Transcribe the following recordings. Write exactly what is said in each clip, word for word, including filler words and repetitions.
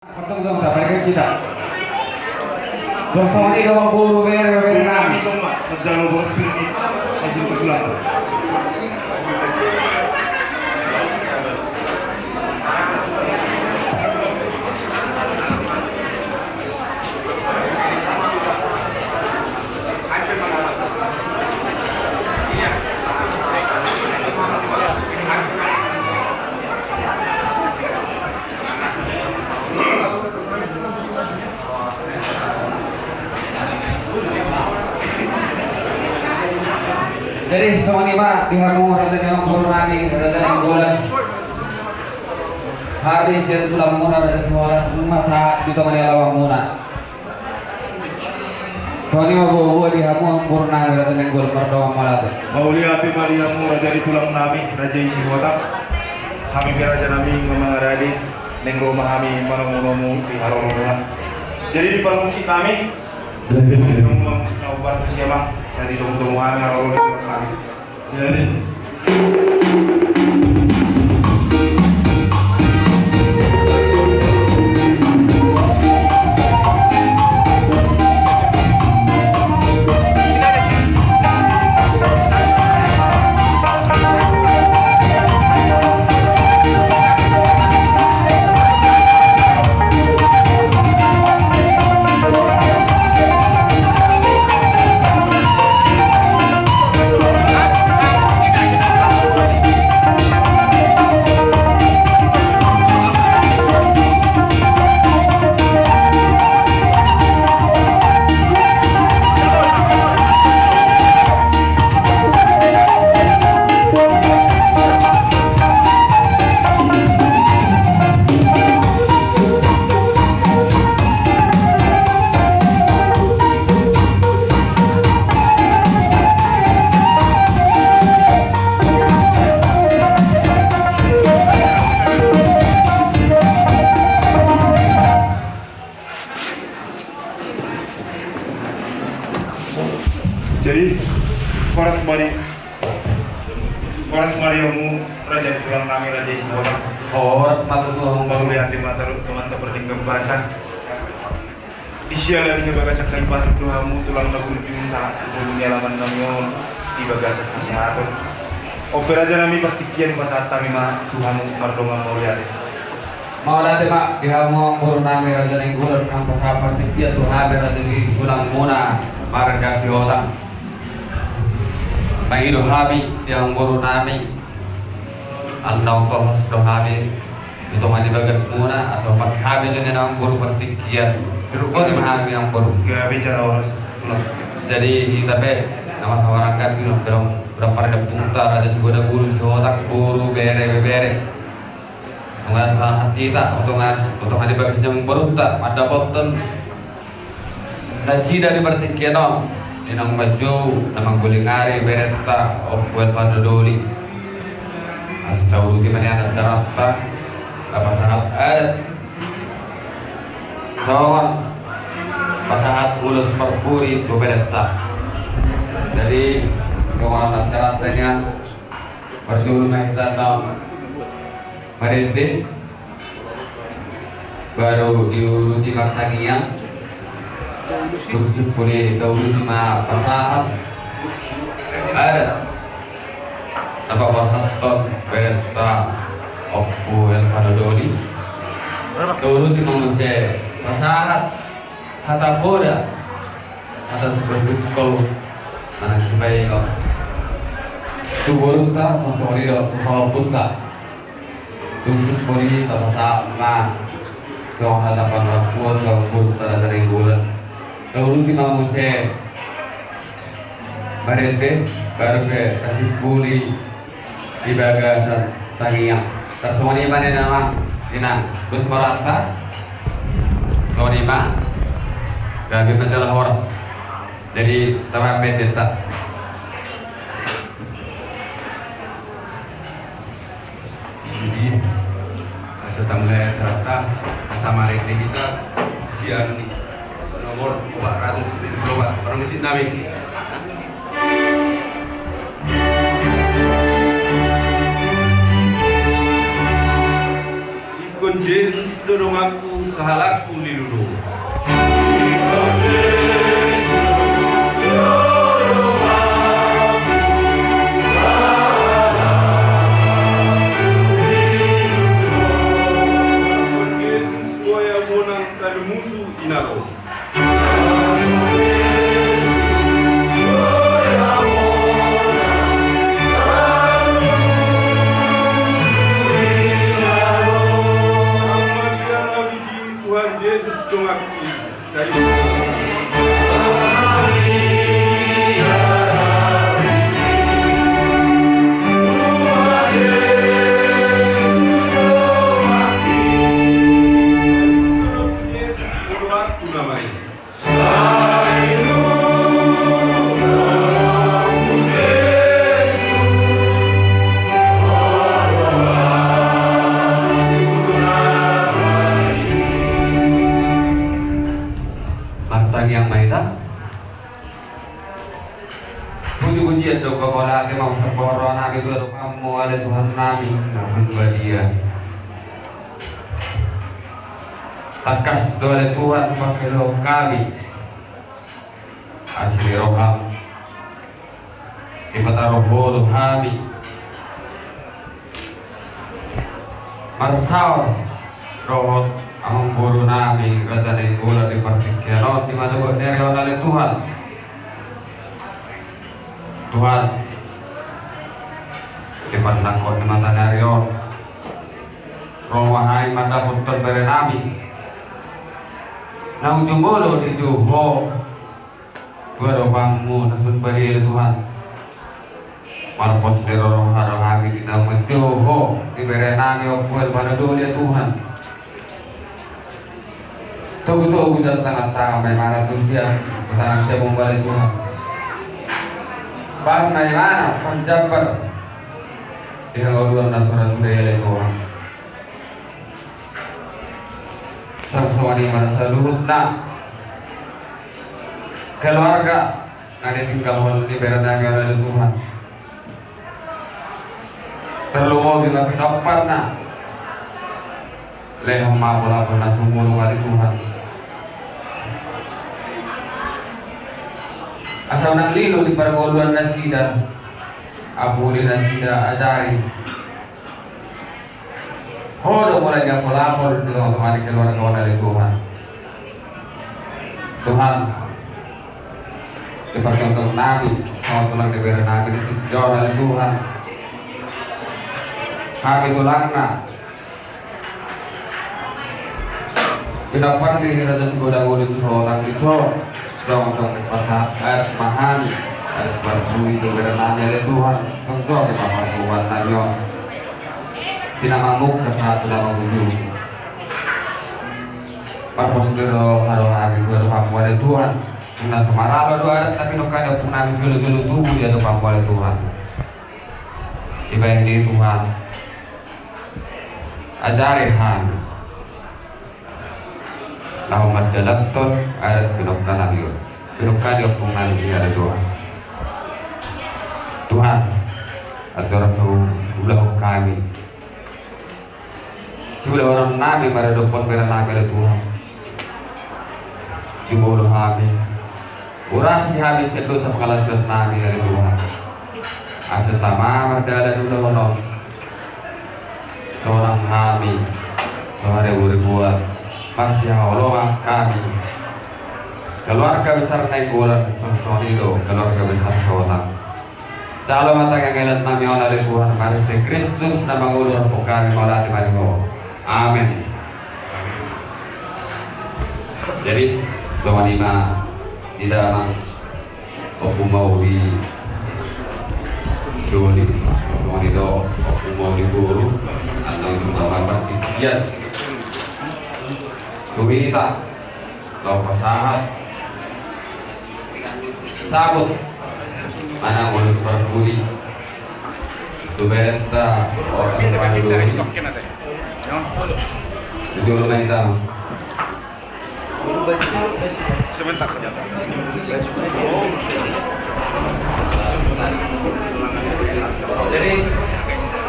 Partonton ta, parikit hita. Songon i do boru, bere, bere nami. Songon i ma, manjalo boras pir ni, manjalo boras pir ni. Jadi songon i ma di hamu raja ni boru nami, raja ni boru. Hami sian tulangmuna Raja Sihotak, nunga sahat di tonga ni alamanmuna. Songon i ma boa-boa di hamu amang boru nami, raja ni boru, mardongan mauliate. Mauliate ma di hamu raja ni tulang nami, raja i Sihotak. Hami pe raja nami nunga mangaradei, naeng ro ma hami manomu-nomu di haroromuna. Jadi di parmusik nami, naeng ro ma musik na umbar tu sia ma, sai ditongtong hami haroro ni tulang nami. Jadi. Jadi, horas ma di, horas ma di hamu raja ni tulang nami, raja i Sihotak. Horas ma tutu hamu. Mauliate ma taringot tu amanta pardenggan basa. Di siala di bagasan hahipason do hamu tulang na burju sahat tu boru ni alaman nami on di bagasan hasehaton. On pe raja nami, partingkian pasahat hami ma tu hamu mardongan mauliate. Mauliate ma di hamu amang boru nami raja ni boru, nunga pasahat partingkian tu hami raja ni tulangmuna marga Sihotak. Mangido hami di amang boru nami, andang tolhas do hami di tonga ni bagasmuna, asa hupakke hami jala amang boru partingkian. Boti ma hami amang boru. Gabe jala horas tulang. Jadi hita pe na marhaha marangkat, pedang pedang pardampungta Raja Sigonaguru Sihotak, boru, bere, ibebere. Nunga sahat hita, oto nga, oto nga di bagas ni amang borunta mandapothon nasida di partingkian on, di naung manjou na mangguling ari berenta Ompu Elvando Doli. Asa tauduti ma nian acaranta, na pasahat adat. Songon pasahat ulos parpudi tu berenta. Jadi songon acaranta nian, parjolo ma hita naung marende, baru diuduti martangiang. Dung simpul i tauduti ma pasahat adat na paborhathon berenta Ompu Elvando Doli. Tauduti ma muse pasahat hata poda, hata tungkol-tungkol, na sipaingot tu borunta, songon i do tu pahompunta. Dung simpul i tapasahat ma songon hata pangakuan tu borunta Raja Nainggolan. Tauduti ma muse marende, baru pe tasimpuli di bagasan tangiang. Tarsongon i ma nian amang inang, dos ma rohanta. Songon i ma, gabe ma jala horas. Jadi tama ma endenta. Jadi asa tamulai acaranta, asa marende hita sian nomor opat ratus pitu pulu opat, parmusik nami. Ingkon Jesus do donganku, sahalakku lilu do. Jesus, uya monang talumusu inaro. Tuhan Jesus donganki. Sai. Jesus, olo aku namai. Martangiang ma hita. Puji-pujian dohot mauliate ma husomba roha nami tu adopanMu ale Tuhan nami na sun badia. Tangkas do ale Tuhan pangkelehon hami asi ni rohaM. Dipataru Ho do hami marsaor dohot amangboru nami Raja Nainggolan di partingkian on di manogot ni ari on ale Tuhan. Tuhan, di panangkok ni mata ni ari on ro ma hami mandapothon bere nami na jumolo dijou Ho tu adopanMu na sun badia ale Tuhan. Marpos ni roha do hami di na manjou Ho di bere nami Ompu Elvano Doli ale Tuhan. Togu-togu jala tangan-tangan ma ibana tu sian, tangan sian Ompu ale Tuhan. Bahen ma ibana parjambar di hangoluan na so ra sude ale Tuhan. Songon i ma saluhutna keluarga na ditinggalhon ni bere nami on ale Tuhan. Tarlumobi ma pinomparna. Lehon ma apul-apul na sumurung ale Tuhan. Asa unang lilu di parngoluan nasida, apuli nasida, ajari Ho do mulai ni apul-apul di tonga-tonga ni keluarga on ale Tuhan. Tuhan, di parjongjong nami songon tulang ni bere nami di tingki on ale Tuhan. Hami tulangna pinompar ni Raja Sigodang Ulu Sihotang dison. Jongjong dipasahat adat ma hami, adat parpudi tu bere nami ale Tuhan. Jongjong i ma parpunguan nami on di na mamungka sahat tu na mangujungi. Marpos ni roha do hami tu adopanMu ale Tuhan. Nunga so maralo do adat na pinungka ni ompung nami sijolo-jolo tubu di adopanMu ale Tuhan. Dibahen i Tuhan, ajari hami laho mandalanhon adat pinungka nami on, pinungka ni ompung nami i ale Tuhan. Tuhan, andorang so ulahon hami siulahonon nami maradophon bere nami ale Tuhan. Jumolo hami, urasi hami sian dosa pangalaosion nami ale Tuhan. Asa tama mardalan ulaon on, sonang hami so hariburibuan marsihaholongan hami. Keluarga besar Nainggolan songon i do keluarga besar Sihotang. Jalo ma tangiangan nami on ale Tuhan, marhite Kristus na mangolu, rampohon hami mauliate ma di Ho. Amen. Jadi songon i ma di damang Ompu Mauli Doli, songon i do Ompu Mauli Boru, annon jumpa ma partingkian tu hita. Laho pasahat sabut manang ulos parpudi tu berenta Ompu Mauli Doli. Jolo ma hita. Jadi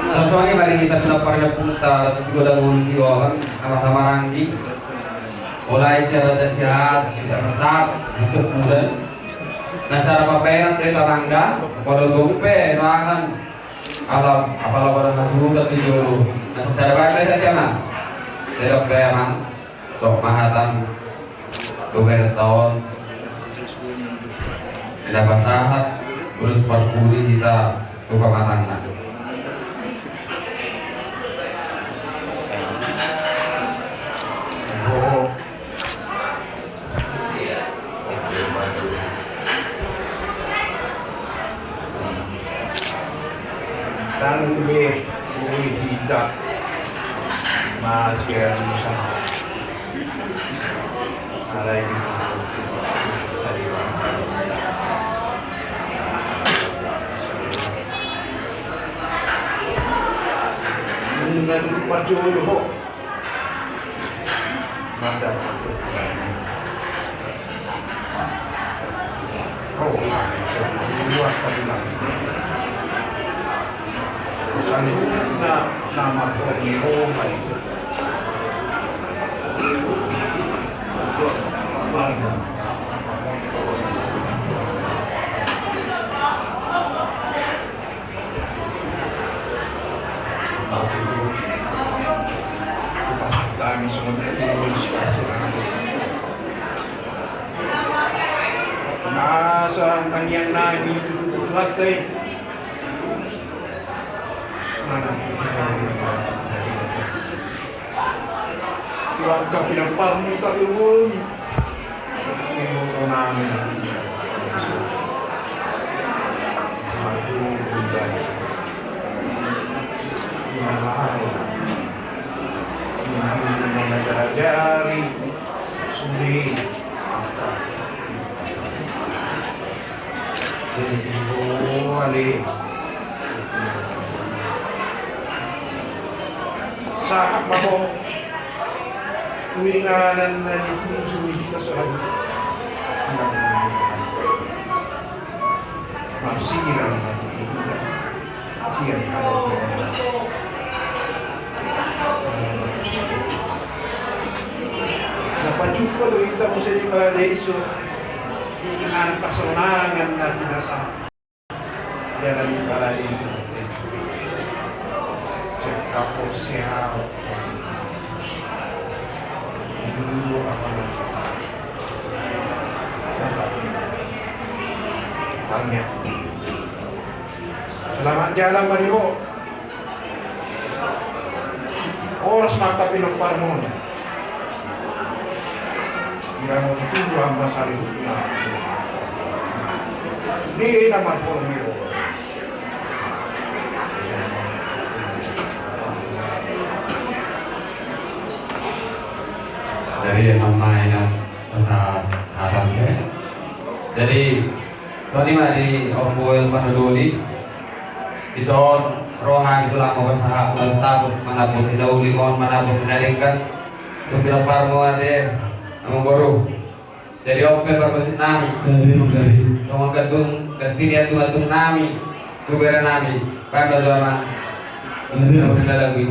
songon i ma di hita pinompar ni ompunta Ratu Sigodang Ulu Sihotang, na marhaha maranggi. Mulai sian Raja Silas, Raja Sat, di Sepudan. Na sada pambahenan do i, Amang, da. Molo tung pe nuaeng, apala, apala bona hasuhuton di jolo. Na sada bahen do i, Amang. Didok pe, Amang. Dok ma hata tu berita on. Enda pasahat, terus parpudi hita tu pamatangna. Ndang be boi hita masialusan. Alai di saliwang. Nunga tutu parjolo ho. Mada tutu. Oh, so dua kali lagi. Selanjutnya nama Borneo lagi. Nasa tangiang nami tutu tu Tuhanta i. Mana Tuhan, Tuhan, Tuhan. Tuhan, kami nampak minta doa. Iboto nami. Semakin baik. Inalai. Mungkin mengajar-ajari. Sudah. Jadi, oh, ale. Sahat ma ho tu inganan na nituju ni hita saluhut. Marsirang ma tu hita sian halak. Na pajumpa do hita muse di paradeiso di inganan hasonangan na pinasahat. Dia lagi kala ini. Cekap sehat. Dulu apa lagi? Tetap. Tanya. Selamat jalan, Mario. Horas ma angka pinomparmuna. Ia mau tubuan ma saluhutna. Di nama formil. Jadi, nama yang pasahat hata muse. Jadi, songon i ma di Ompu Elman Dodoli. Dison roha ni tulang, pasahat, pasahat mandapothon na uli, mandapothon na denggan. Tu pinomparmu ate, amangboru. Jadi on pe parmusik nami. Gabe, gabe. Songon gantung, ganti ni antung-antung nami. Tu bere nami. Baen ma jo, Amang. Gabe. Gabe.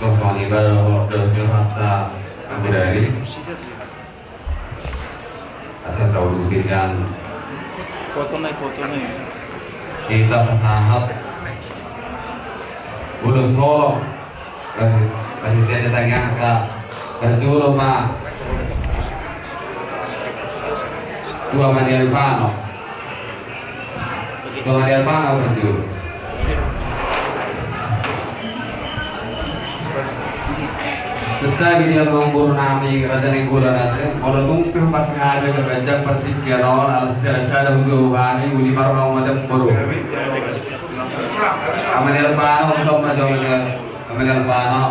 Kosong ibadah dos ke fakta aku dari asal tahu rutin dan foto naik, foto naik. Kita pasahat ulos holong. Panitia di tengah ka. Parjolo ma tu Ama ni Alpano. Tu Ama ni Alpano parjolo. Santabi di amangboru nami Raja Nainggolan ate, molo tung pe hupakke hami pe ganjang partingkian on, ala sisada-sada hujou hami, uli ma roha ma tu amangboru. Ama ni Alpano, sombong jo. Ama ni Alpano.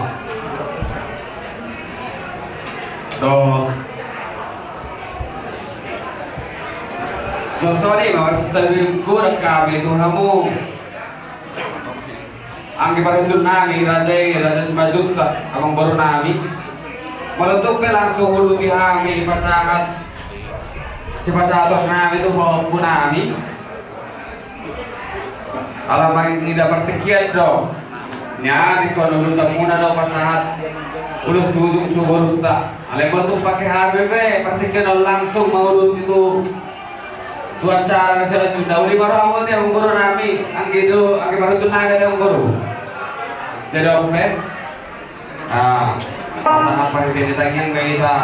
Dohot. Suang songon i ma marsantabi godang hami tu hamu. Anggi parhundul nami raja i, Raja Simanjuntak, amangboru nami. Molo tung pe langsung huuduti hami pasahat sipasahaton nami tu pahompu nami. Ala mangida partingkian do. Nia di kono udutan muna do pasahat ulos tu ujung tu borunta. Alai molo tung pakke hami pe partingkian on langsung mauduti tu tu acara na selanjutna. Uli ma roha ma tu amangboru nami, anggi do, anggi parhundul nami tu amangboru. Jadi on pe. Ah, pasahat panitia di tangiang ma hita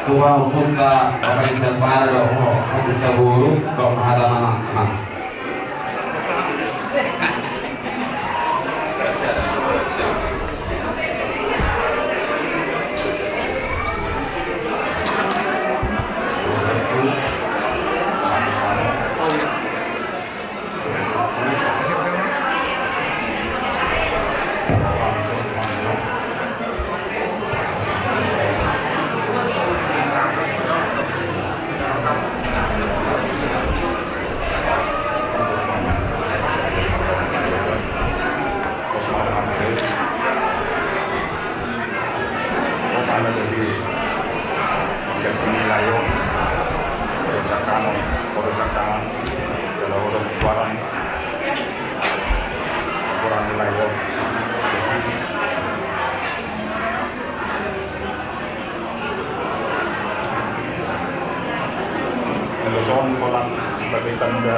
tu pahompunta, Bapak Islam Para do, ho, pahompunta boru, do, mahata mamang, mamang. Ulos on holan sebagai tanda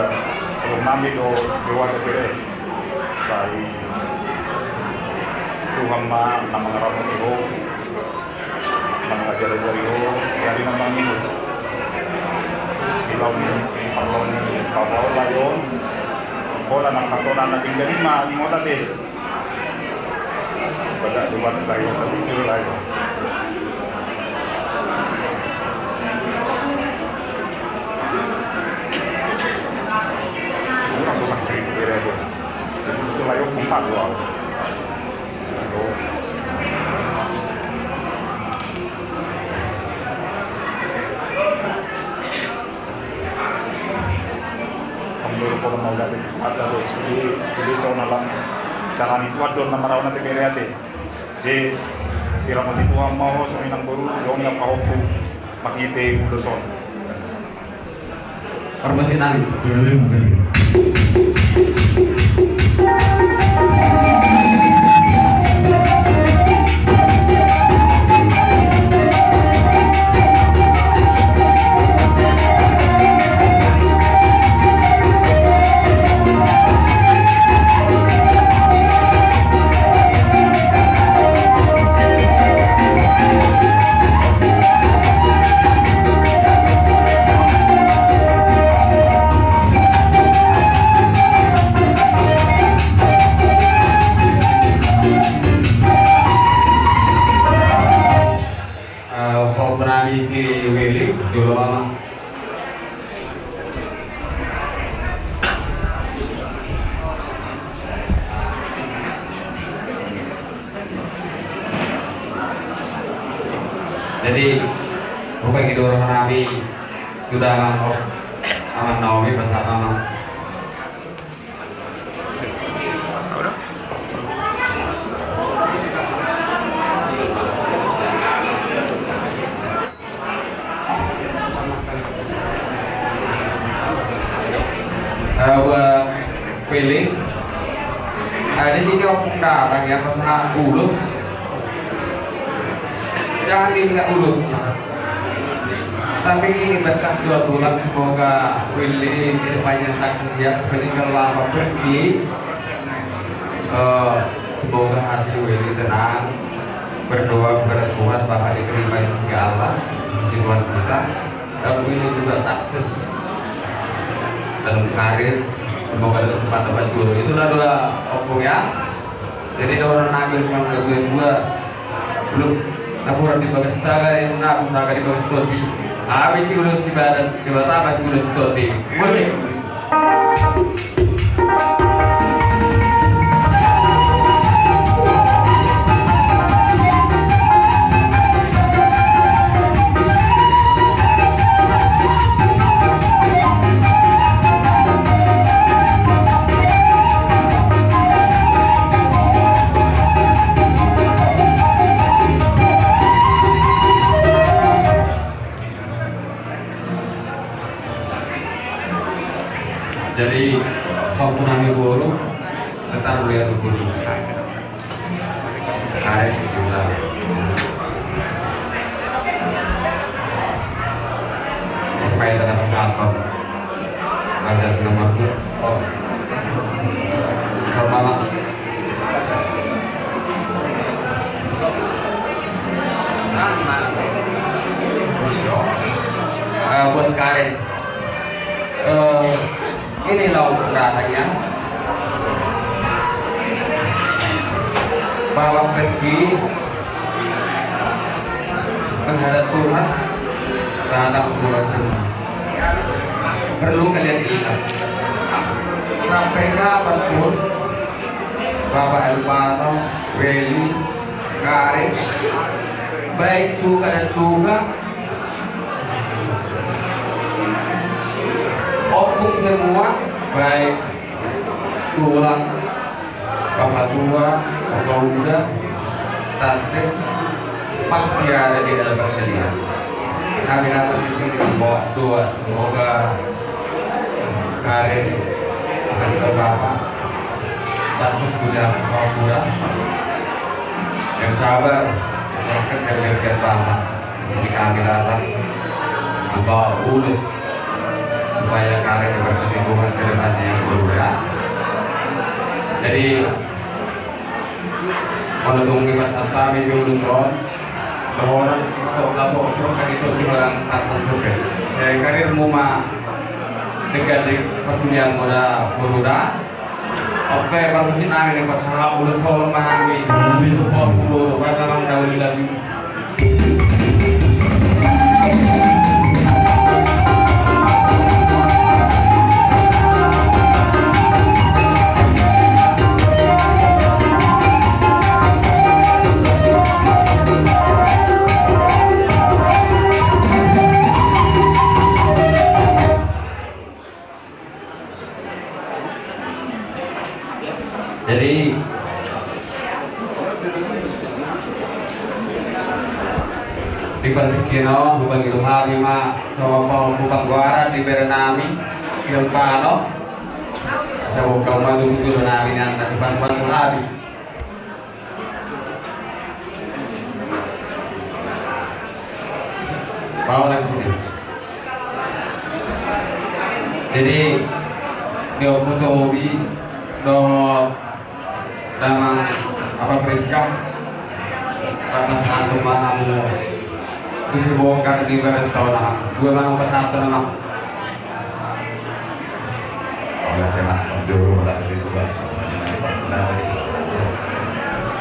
holong nami do dewata pe. Sai Tuhan ma na mangaramoti ho, na mangajarajari ho di ari na mangihut. Di laon ni, di laon ni, laho laho on. Holan nang na tona na tinggal i ma di mota te. Pada dua kali, tapi sudah lah ya. Orang bukan cerita beda aja. Jadi sudah lah ya, empat dua. Pangdoro pola mau dapet ada do sude sude sauna lam. Sarani tu adon nama rauna te bere ate. Je, diramoti Tuhan ma ho songon i nang boru, dong yang pahompu, mangihut ulos on. Parmasi nami. Eh, pahompu nami si Willy, jolo ma. Jadi, rupani do roha nami tu damang ho, Amang Naomi, pasahat ma. Eh, buat pilih. Eh, di sini ompung datang ya, pasahat ulos. Jangan dilihat ulusnya. Tapi ini berkat dua tulang, semoga Willy ke depannya sukses ya. Sepeninggal bapa pergi, eh, semoga hati Willy tenang. Berdoa kepada Tuhan, bapa diterima di sisi Allah, di sisi Tuhan kita. Dan Willy juga sukses dalam karir. Semoga dapat cepat dapat jodoh. Itulah doa ompung ya. Jadi dohonon nami songon na tua-tua, belum napuran di bagas taga, na pusaga di bagas tondi. Habis si ulos si badan, di mata habis si ulos si tondi. Musik. Jadi, pampu nami boru, tetap melihat tubuh. Karet, gula. Supaya tidak kesalahan. Ada nomor dua. Oh. Sama, Mak. Eh, buat karet. Eh, Inilah untuk datangnya bahwa pergi menghadap Tuhan, datang Tuhan semua. Perlu kalian ingat, sampai kapanpun Bapak Elvano, Weli, Karin, baik suka dan duka, ompung semua, baik tulang, bapak tua, bapak muda, tante, pasti ada di dalam pertandingan. Kami datang di sini membawa doa, semoga Karin akan ke bapak, sukses punya bapak muda yang sabar, ikhlaskan kerja bapak. Di sini kami datang membawa ulos supaya Karin diberkati Tuhan ke depannya, yang kedua ya. Jadi, kalau tunggu pas kami di ulos on, dohonon atau lapor suruh kan itu di orang atas suruh. Saya Karin mau ma dekat di perkuliahan muda pemuda. Oke, parmusik nami, pasahat ulos holong ma hami. Tapi tu pop dulu, kata Bang Daudi lagi. Jadi, di partingkian on, hubahen roha nami ma, so, pahompu panggoaran di bere nami, Silvano. Asa boi ma tu bere nami nian, na sipas-pas roha nami. Paulus ini. Jadi, di ompu Tobi, do damang apa Priska, atas hantu mahamu, tu si bongkar di barat tau nama, dua maham pas hantu nama. Ola tema juru mata di tugas.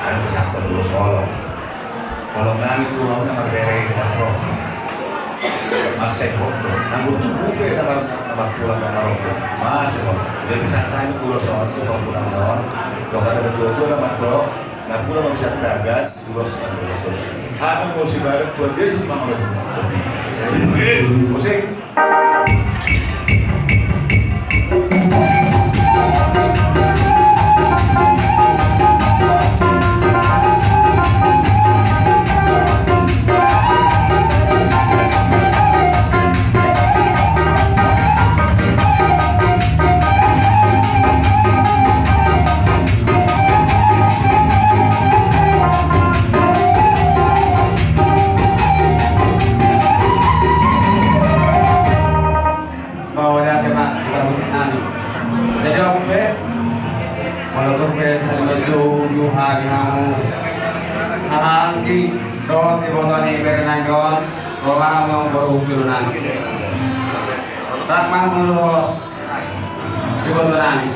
Ayo, bisa dulu solo. Kalau nami tu, na marbere di kantor. Masih hodo. Nanggur cukup ya, na mar-, na marpulang, na marhodo. Masih hodo. Jadi bisa tanya dulu soal tu, kalau pulang doang. Kalau kata ketua tu, na mardo. Nah, gula ma bisa tagan, gula ma bisa. Anu mau si barat, Tuhan Yesus mau ulos. Musik. Dohot iboto ni bere nami on, ro ma hamu amang boru tu inang. Rap ma hamu dohot iboto nami.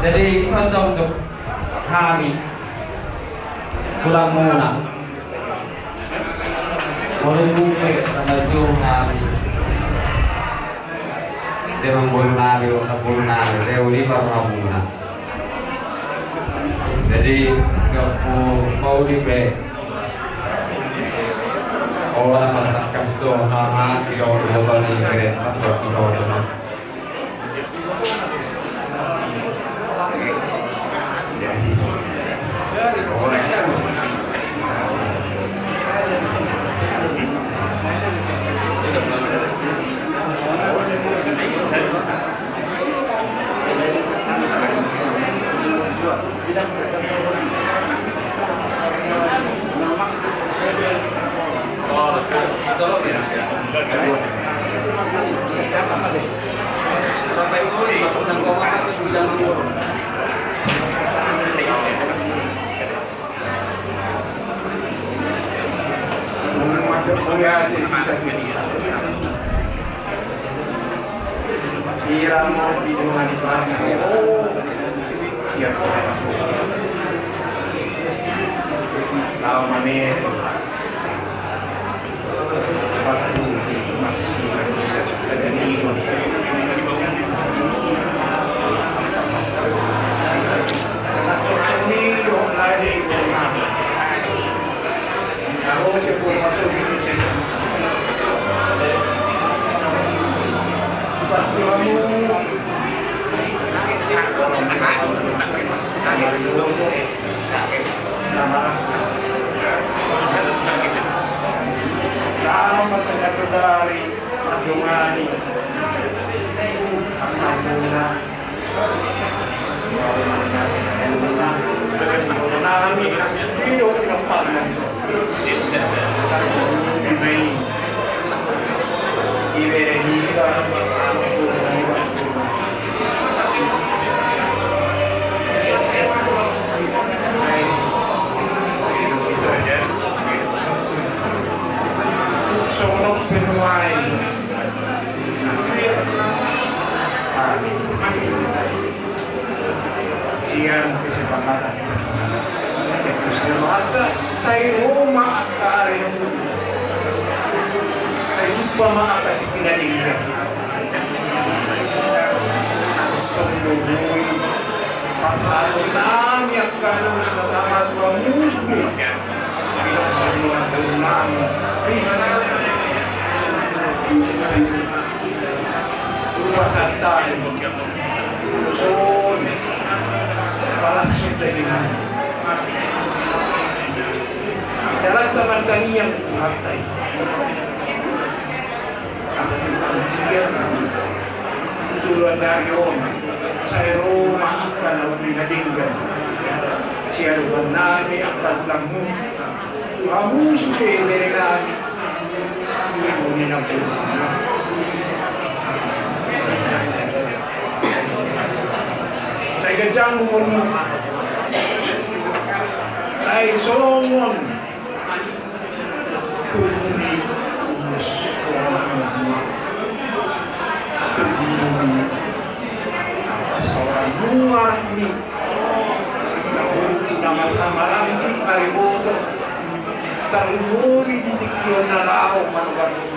Jadi songon i do hami tulangmuna. Molo tung pe na jolo hami, dia amang boru nami, amang boru nami, dia uli baru hamuna. Jadi nggak mau, mau di pe. Oh, na pada tangkas do haha, tidak mau dibawa di kereta, waktu pesawat itu. Ira mo di dongani Tuhan. Siap. Tahu mami. Selamat menyambut hari mandongani. Angka muna. Nami, nami, nami, nami. Sian kesepakatan. Terus dia mengatakan, sai ro ma angka ari na boi. Sai jumpa ma angka tingki na denggan. Tong do boi. Pasahaton nami angka dos na tama tu hamu sude. Pinompar ni angka nami. Rupa santari. Uson. Palas sudah ini. Dalam kamar taniang itu lantai. Asa tukang dia. Joloan ni ari on. Sai ro ma angka na uli na denggan. Siadopan nami angka tulangmu. Tu hamu sude bere nami. Sai ganjang umurmu. Sai songon tubu ni ulos, tubu ni apa, saurang nuar ni. Na buruk na marhamaranggi mariboto. Tarlumobi di tingki on na laho manobar.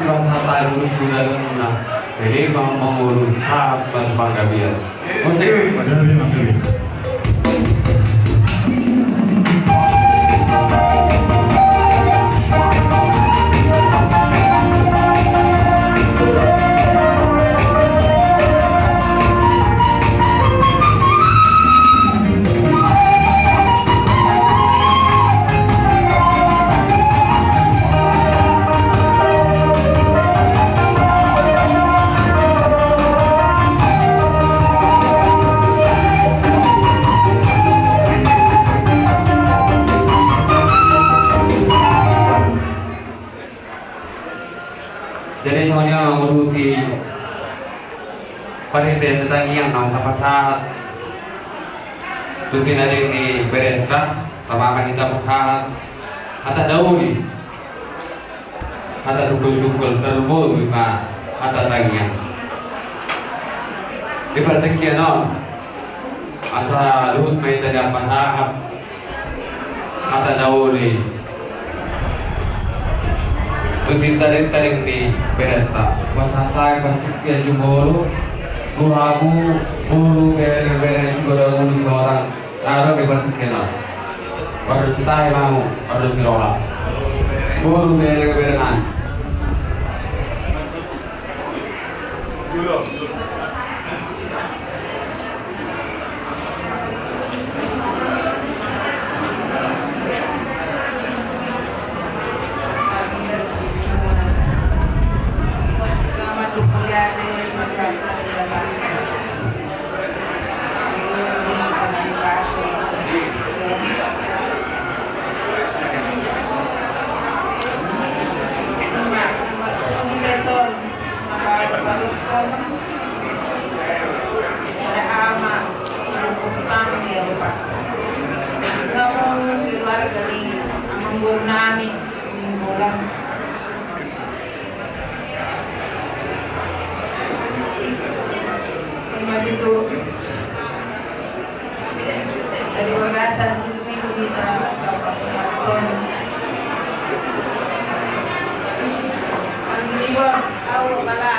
Pasti pasahat hata ulos tu dagangmuna. Jadi mangolu sahat ma tu panggabean. Mose. Gabe ma gabe. Jadi songon i ma mangurung parhitean ni tangiang naung tapasahat tu tinarik ni berenta, tama ma hita pasahat hata na uli, hata tungkol-tungkol, tarlumobi ma hata tangiang. Di partingkian on asa luhut ma hita nian pasahat hata na uli tu tinarik-tinarik ni berenta. Pasahat hata partingkian jumolo tu hamu boru, bere, bere ni Sigodang Ulu Sihohot na ro di partingkian on. Pardosi tahi ma hamu, pardosi roha. Boru, bere, bere nami. Keluarga ni amangboru nami Situmorang. Ima tutu. Jadi bagasan hidup-hidup hita dapat mengatakan. Anggi ni bang, au bala.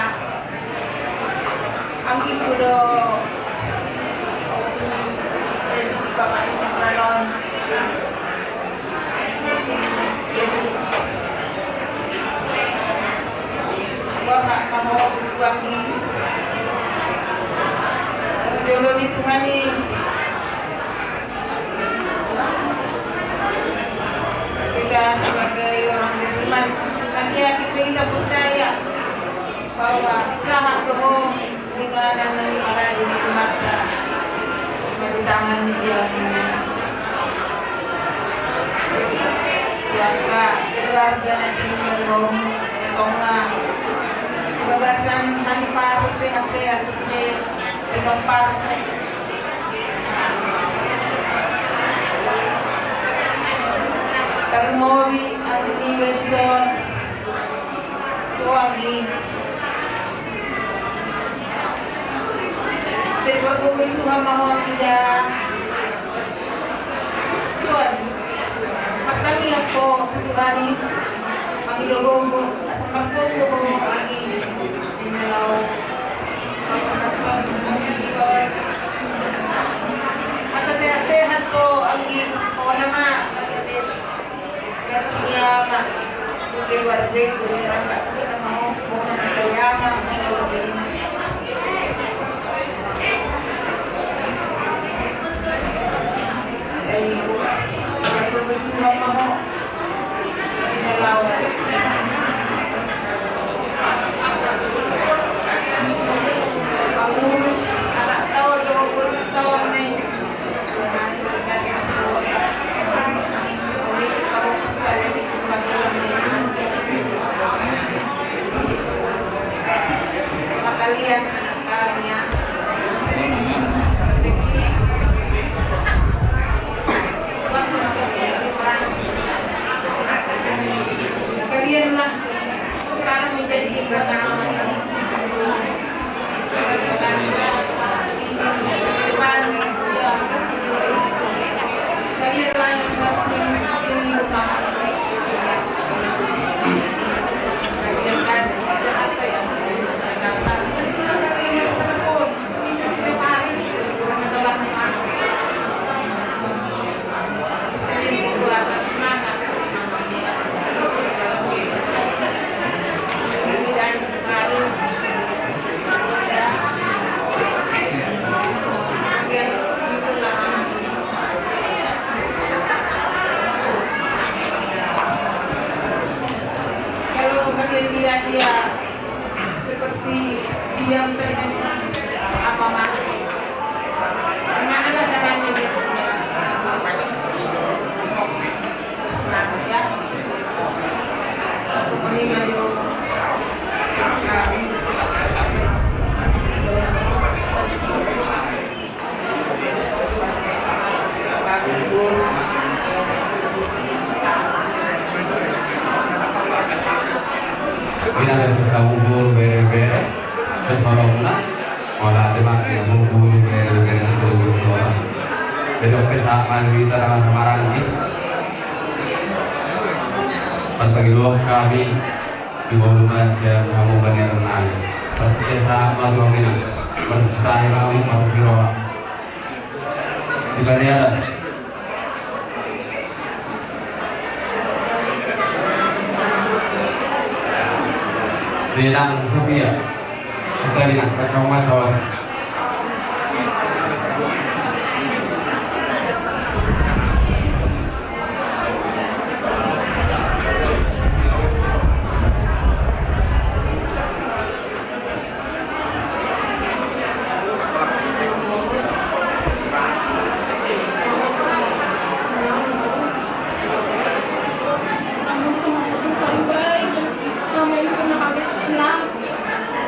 Anggi kudo. Resi di bapak di sebelah non. Jadi, borhat ma ho tu anggi. Jolo ni Tuhan i. Kita sebagai orang beriman, nanti kita percaya bahwa sahat do ho. Inganan na dipalaju ni Tuhanta, ma di tangan ni siamun i. Keluarga, keluarga na tininggal ho, satonga. Di bagasan hahipason, sehat-sehat sude pinompar. Tarlumobi anggi niba dison. Tuhan i. Sai pargogoi Tuhan ma ho anggi da. Tuhan, martangiang ho tu Tuhan i. Anggi do gogo, asa margogo ho anggi. Di na laho. Asa sehat-sehat ho anggi, ho nama, anggi. Ia ma, keluarga i, rangka, nama ho, ho nama, ia ma, ho nama. Sai, kebetulan ma ho. Pangurus anak tau, dua puluh taon ni. Kalian anak kami ya. Kalianlah sekarang menjadi kekuatan Allah ini. Kalianlah yang harus melindungi rumah. Kalian kan Jakarta ya, Jakarta. Sering kalian telepon. Kalau kalian lihat dia seperti diam termenung, apa maksud? Gimana lah caranya dia punya semangat ya? Semuanya maju. Ina, bere, bere, bere. Terus kalau muna, kalau ada mak, ya, mau guru, bere, bere, guru, guru, sekolah. Jadi, oke, sama kita dengan sama orang ini. Pas pagi dua kami. Di bawah rumah sian hamu baniar nai. Percaya sama tu kami nang. Percaya kamu, percaya. Di baniar. Di nang Sofia. Suka di nang, kacau masuk.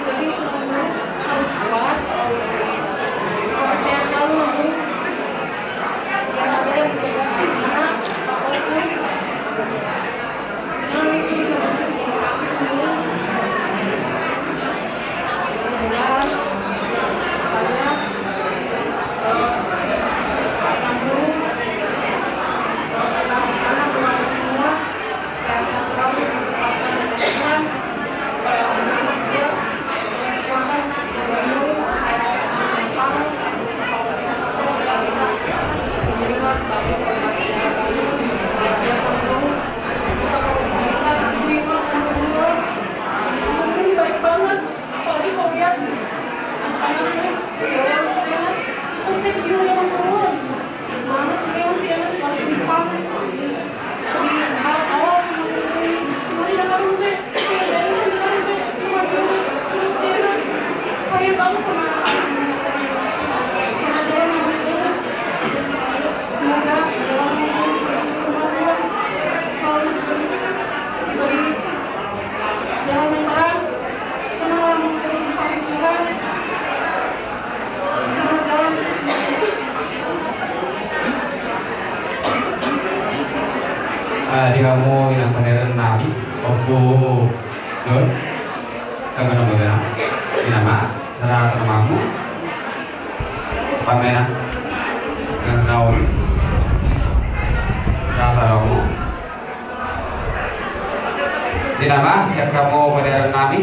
Jadi, harus kuat, harus sehat selalu, Nang. Biar ada yang menjaga anak, apapun. Jangan itu semuanya jadi sakit, Nang. Mudah-mudahan, apanya, eh, Nang, eh, anak-anak semua, sehat-sehat selalu, baik banget. Apalagi kau lihat anak-anaknya, si Leon, si Leon, itu saya bingung ya, Bang, turun. Mana si Leon, si anak baru simpang. Di awal-awal sama gue, semua dia kan gue, ya, ini sih bilang gue, cuma gue, si Leon, si anak. Sayang banget sama anak-anak. Sama jalan sama gue. Semoga jalan menuju kemajuan selalu diberi jalan yang terang, senang mengalami di samping Tuhan, selamat jalan itu semua. Ah, di hamu inang panderan nami, Ompu John, kami nama kena, di nama, serah nama mu, pamena, dengan nauri, serah nama mu. Di nama siap kamu pada nami.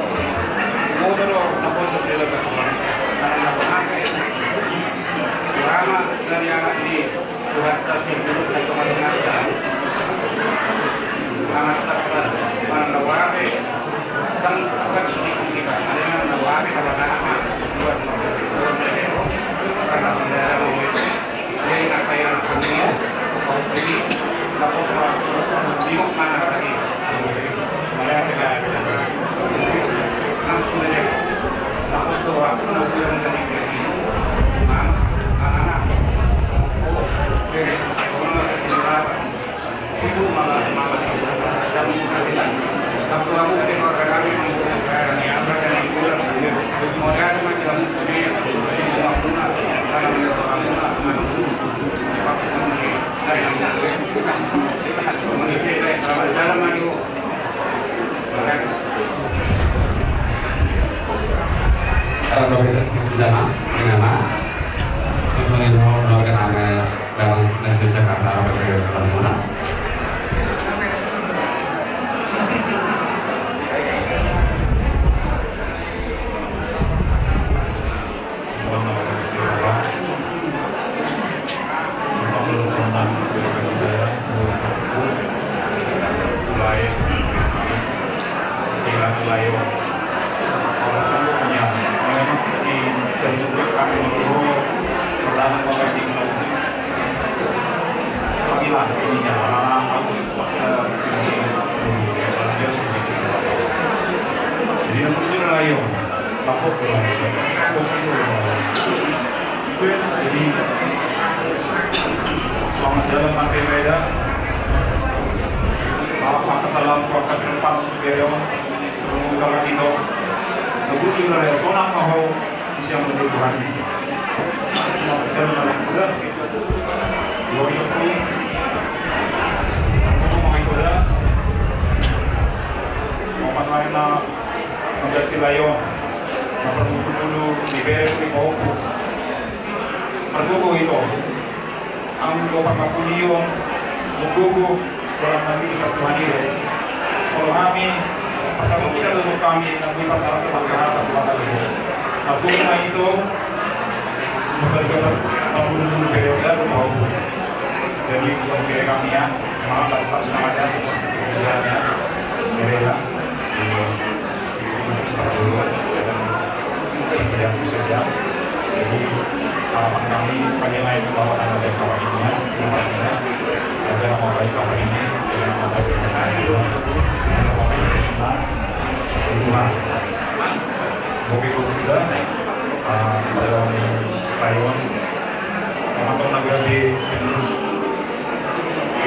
Boto do na pojok di bagas on. Manang na boha pe. Ulama dari anak ni Tuhanta si Tuhan, sai tonga-tonganta. Anak tangga, manang na boha pe. Tang, tangga di sini kita. Ada manang na boha pe, sama-sama. Buat, buat mereka. Karena bendera mau. Jadi, apa yang kamu mau? Jadi, lapos waktu, bingung mana tadi? Ada tidak? Nang kemudian, lapos waktu, nang bilang jadi, jadi. Mana? Mana? Oh, jadi, kalau ada apa? Rap dohot inang, inang. Songon i do, dohot inang, dalan na sian Jakarta, rap dohot inang. Jangan bapak ini kena uji. Panggilan ini jangan anak-anak aku, eh, sini-sini. Jangan dia sini-sini. Jadi yang menuju ke layar, lapor ke layar. Lapor itu. Jadi selamat jalan pakai beda. Salam pakai salam kuat kami lepas untuk beliau. Kalau kita begitu lah ya, sonang mau. Siang minggu Tuhan. Jalan anak muda. Dua itu pun. Ngomong itu dah. Opat lain na menjadi layon. Na perlu dulu di bawah di bawah. Perlu itu. Anggo pangapunion, munggugu, orang kami bisa Tuhan itu. Kalau kami, pasal kita dulu kami, nanti pasal ke Bangka, Bangka itu. Aku cuma itu, bukan dia, kamu dulu periode, aku mau. Jadi, bukan kira kami ya, semangat, tetap semangat ya, semangat ya. Jadi, ya. Jadi, harapan kami, penilaian bahwa tanggal dan tahun ini, ya, tempatnya, agar nama baik Bapak ini, agar nama baik Bapak ini, agar Bapak ini senang di Tuhan. Oke, kita, eh, kita dari Taiwan, teman-teman lagi habis, terus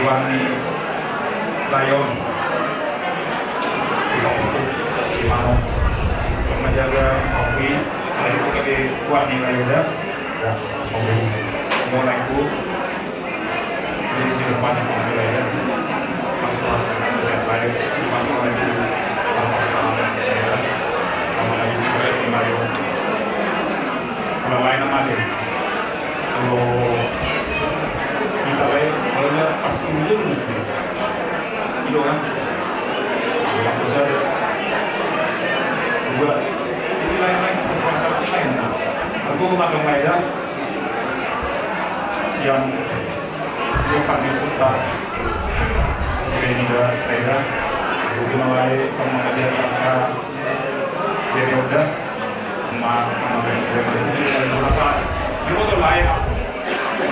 Iwan di Layon. Di Pakutu, di Mano. Untuk menjaga kopi, ada juga di Iwan di Layon, dah. Ya, kopi. Mau naik bu. Jadi, di depan kopi Layon. Masih orang, masih baik. Masih orang itu. Tanpa salah, ya. Sama lagi di Layon. Kalau lain sama dia. Kalau kita lain, kalau dia pasti dulu mesti. Gitu kan? Kalau aku saja, gua, ini lain-lain, perasaan ini lain. Aku makan lain, ya. Siang, gua panggil putar. Ini udah, lain, ya. Gua bilang lain, kalau mau ngajar angka, Jadi udah, ma, ma, ma, ma, ma, ma, ma, ma, di motor lain,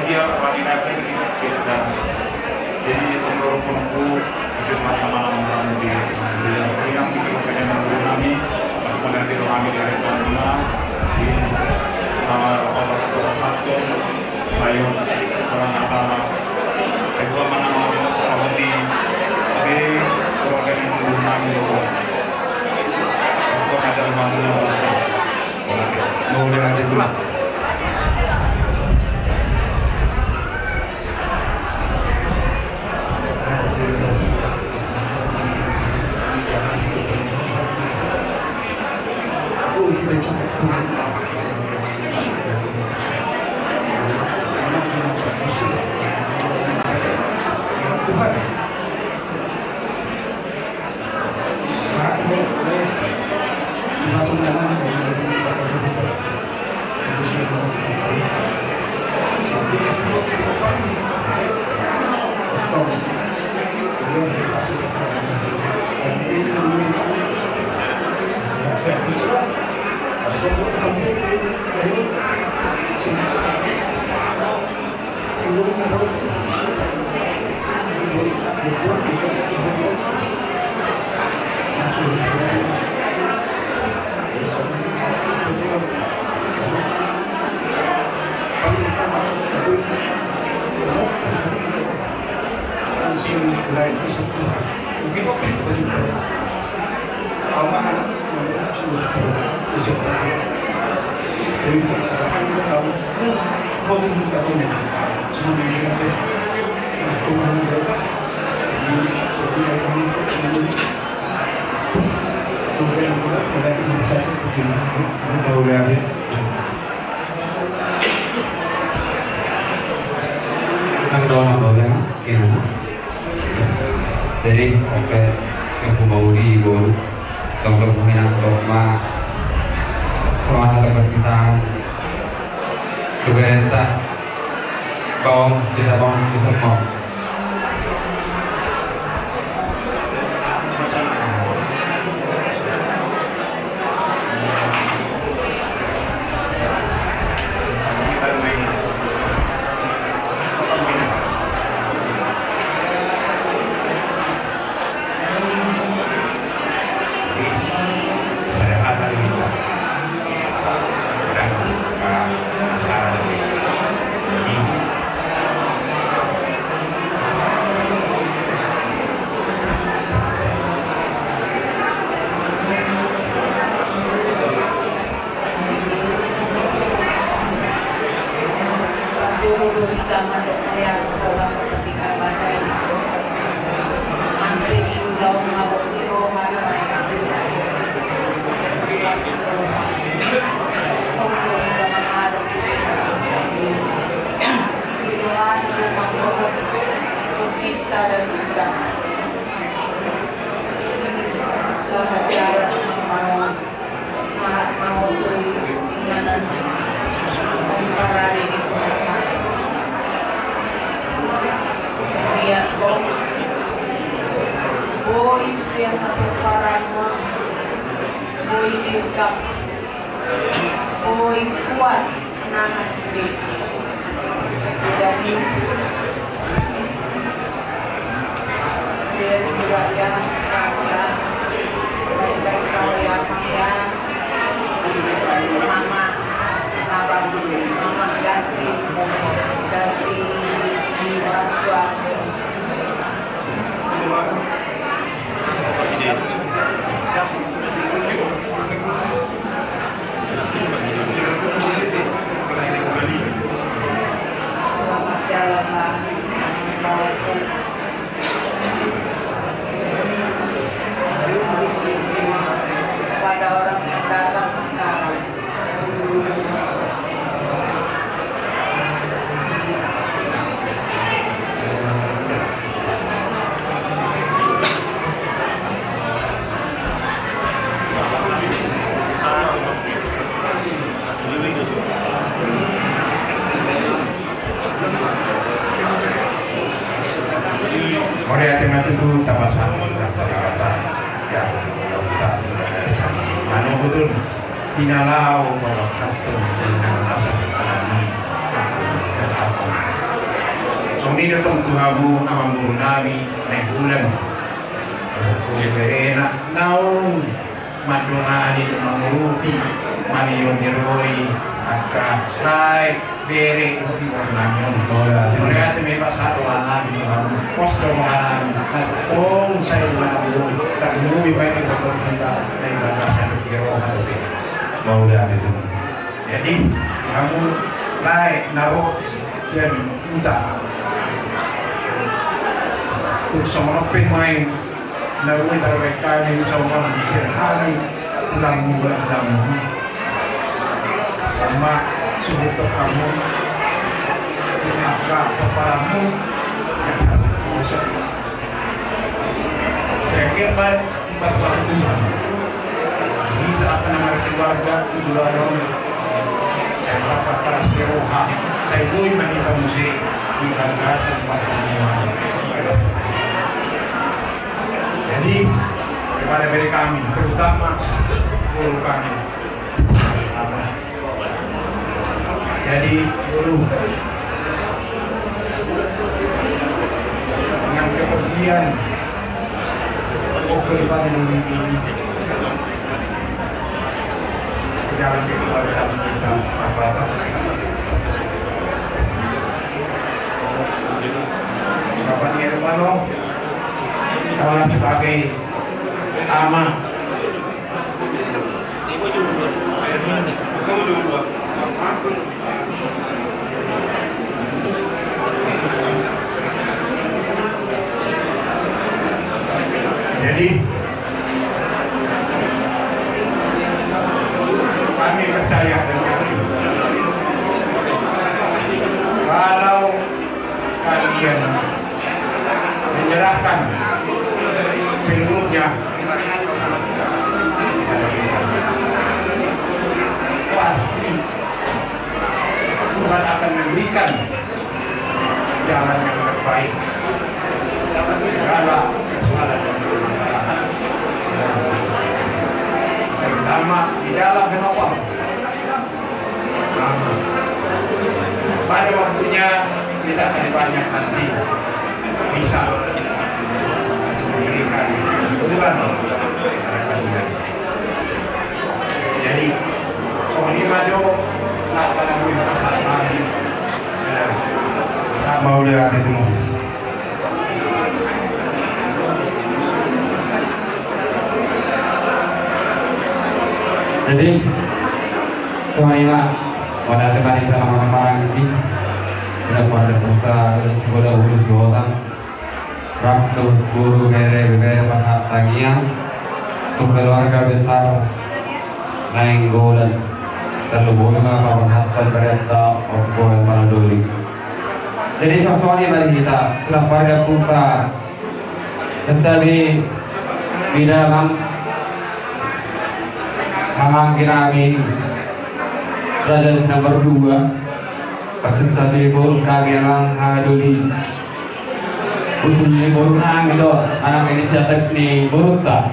dia paling naik lagi di kita. Jadi, menurut menurutku, bisa mana-mana orang di, di yang bikin pertanyaan menurut kami, aku nanti lo kami dari sana, di nama apa, apa, apa, apa, Bayu, orang kata, saya gua mana mau, kalau di, di keluarga yang belum nangis, saya gua ada rumah dulu, mau berarti pulang. Tuhan. Nang dohot nang dohot, ya, kena. Jadi, oke, yang ku mau di gol, tong tong main nang dogma, semangat perpisahan, tu gerenta, bawang, bisa bawang, bisa mau. Oi, dirgam. Oi, kuat. Nahan sude. Jadi, dia juga ya, ya. Baik-baik kau ya, Mang, ya. Mama, abang, mama ganti, ganti orang tua. Selamat jalan, Bang. Pada orang yang datang sekarang. Mauliate ma tutu tapasahat hata ni Debata. Ya, Debata, Debata, manogot on. Hinalao pawakkantong tenang asa alani. Songon i do tong tu hamu amangboru nami Nainggolan. Dohot berena naung mandongani dohot mangurupi maniroi angka lae bere dohot ibebere nami on. Mauliate ma i pasahat roha nami tu hamu. Pos do roha nami, na tong sai roha nami, tarlumobi ma i di boto hita na i bagasan di roha dope. Mauliate tu. Jadi hamu lae na ro sian huta, tung songon on pe ma i na boi tarbahen hami songon sian hami tulangmu, tulangmu. Ima suhut hamu, ima angka pomparanmu. Sai anggiat ma dipasupasu Tuhan hita angka na markeluarga tu joloan on. Sai tangkas las ni roha, sai boi ma hita muse di bagasan parpunguan. Jadi kepada bere kami, terutama guru kami, Abah. Jadi guru, dengan kepergian Uncle Fadli ini, jalan keluar kami kita apa-apa. Bapak Nirmano, kalau sebagai ama, jadi kami percaya dan yakin, kalau kalian menyerahkan seluruhnya kepada Tuhan, pasti Tuhan akan memberikan jalan yang terbaik dalam segala persoalan dan permasalahan, terutama di dalam menopang. Amin. Pada waktunya kita akan banyak nanti bisa memberikan hiburan kepada kalian. Jadi, songon i ma jo, laksana bui pasahat nami. Mauliate tu hamu. Jadi songon i ma, mauliate ma di hita na marhahamaranggi, di na pardampinta, di na sibola, ulos, di hotang, rap dohot guru, bere, bebere, pasahat tangiang tu keluarga besar Nainggolan, tarlumobi ma paborhathon berenta Ompu Elvana Doli. Jadi songon i ma di hita, tu na pardampinta, santabi di damang haha anggi nami Raja Sinomor Dua, pasantabi boru nami amang Haha Doli, usul ni boru nami do, anak inisiatif ni borunta.